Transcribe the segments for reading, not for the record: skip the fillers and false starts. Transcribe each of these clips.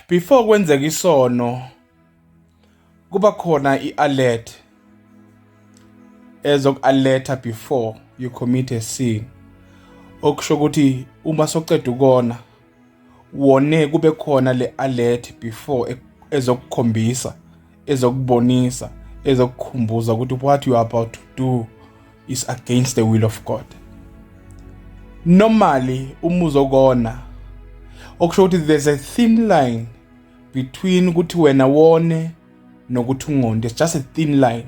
Before kwenzeka isono, kuba khona i-alert ezoku-alerta before you commit a sin, okusho ukuthi uma soceda ukona, wone, kube khona le alert before ezokukhombisa, ezokubonisa, ezokukhumbuza ukuthi what you are about to do is against the will of God. Normally uma uzokona, okusho ukuthi there's a thin line between ukuthi wena wone nokuthi ungoni. It's just a thin line,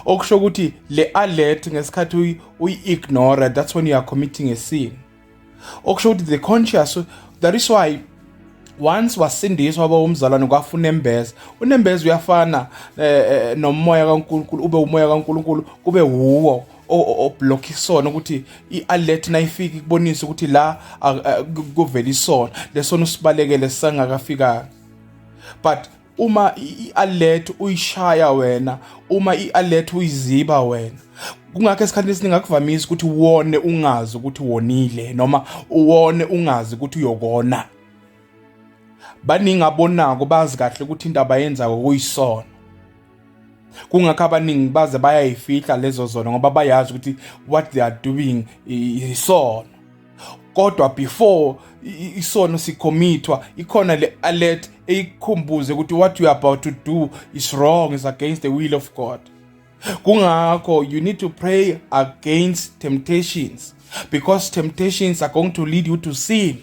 okusho ukuthi le alert ngesikhathi uyi-ignore, that's when you are committing a sin. Okusho ukuthi the conscious, that is why once wasindiswa, waba umzalwane, kwafa unembeza. Unembeza uyafana nomoya kaNkulunkulu, ube umoya kaNkulunkulu, kube wuwo oblock isono, ukuthi i-alert nayifika ikubonisa ukuthi la kuvela isono, lesono sibalekele sisangakafika. But uma i-alert uyishaya wena, uma i-alert uyiziba wena, kungakho esikhathini esiningi akuvamisi ukuthi wone ungazi ukuthi wonile, noma uwone ungazi ukuthi uyokona. Baningi abonako, bazi kahle ukuthi into abayenzako kuyisono. Kungakho abaningi baze bayayifihla lezo zono, ngoba bayazi ukuthi what they are doing isono. Kodwa before isono sicommitwa, ikhona le alert eyikhumbuze ukuthi what you are about to do is wrong, is against the will of God. Kungakho you need to pray against temptations, because temptations are going to lead you to sin.